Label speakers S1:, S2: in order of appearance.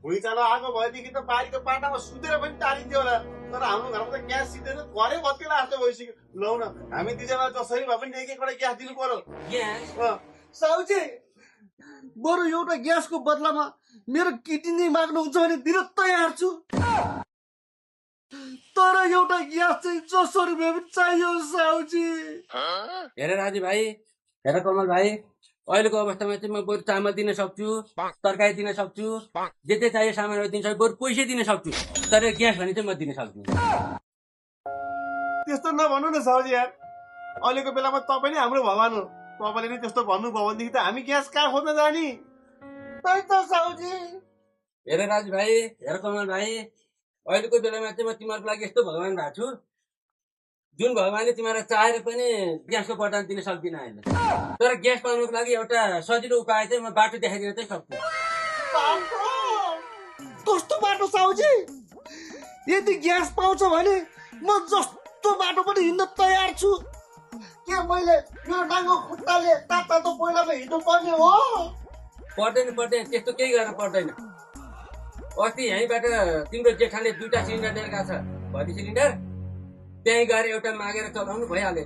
S1: भुइँचालो आएको भएदेखि त बारीको पाटामा सुतेर पनि टालिन्थ्यो होला। तर हाम्रो घरमा त ग्यास सिधेर घरै भत्केला जस्तो भइसक्यो। लौ न हामी दुईजना जसरी भए पनि एक एकवटा ग्यास दिनु पर्यो। साउजी बरु एउटा ग्यासको बदलामा मेरो किडनी माग्नुहुन्छ भने दिन तयार छु, तर एउटा ग्यास चाहिँ जसरी भए पनि चाहियो साउजी।
S2: हेर राजु भाइ, हेर कमल भाइ, अहिलेको अवस्थामा चाहिँ म बरु चामल दिन सक्छु, तरकारी दिन सक्छु, जे जे चाहियो सामानहरू दिन सक्छु, बरु पैसा दिन सक्छु, तर ग्यास भने चाहिँ म दिन सक्दिनँ।
S1: त्यस्तो नभन्नु न साउजी यार, अहिलेको बेलामा तपाईँले हाम्रो भगवान हो। तपाईँले नै त्यस्तो भन्नुभयो भनेदेखि त हामी ग्यास कहाँ खोज्न जाने? त्यही त साउजी।
S2: हेर राजु भाइ, हेर कमल भाइ, अहिलेको बेलामा चाहिँ म तिमीहरूको लागि यस्तो भगवान भएको छु, जुन भगवानले तिमीलाई चाहेर पनि ग्यासको वरदान दिन सक्दिनँ अहिले। तर ग्यास पाउनुको लागि एउटा सजिलो उपाय चाहिँ म बाटो देखाइदिन चाहिँ सक्छु।
S1: कस्तो बाटो साउजी? यदि ग्यास पाउँछ भने म जस्तो बाटो पनि हिँड्न तयार छु। के मैले मेरो डाङ्गो खुट्टाले तातो पहिलामा हिँड्नु पर्ने हो?
S2: पर्दैन पर्दैन, त्यस्तो केही गर्न पर्दैन। अस्ति यहीँबाट तिम्रो जेठाले 2टा सिलिन्डर लिएर गएको छ, भरि सिलिन्डर। त्यहीँ गएर एउटा मागेर चलाउनु भइहाल्यो।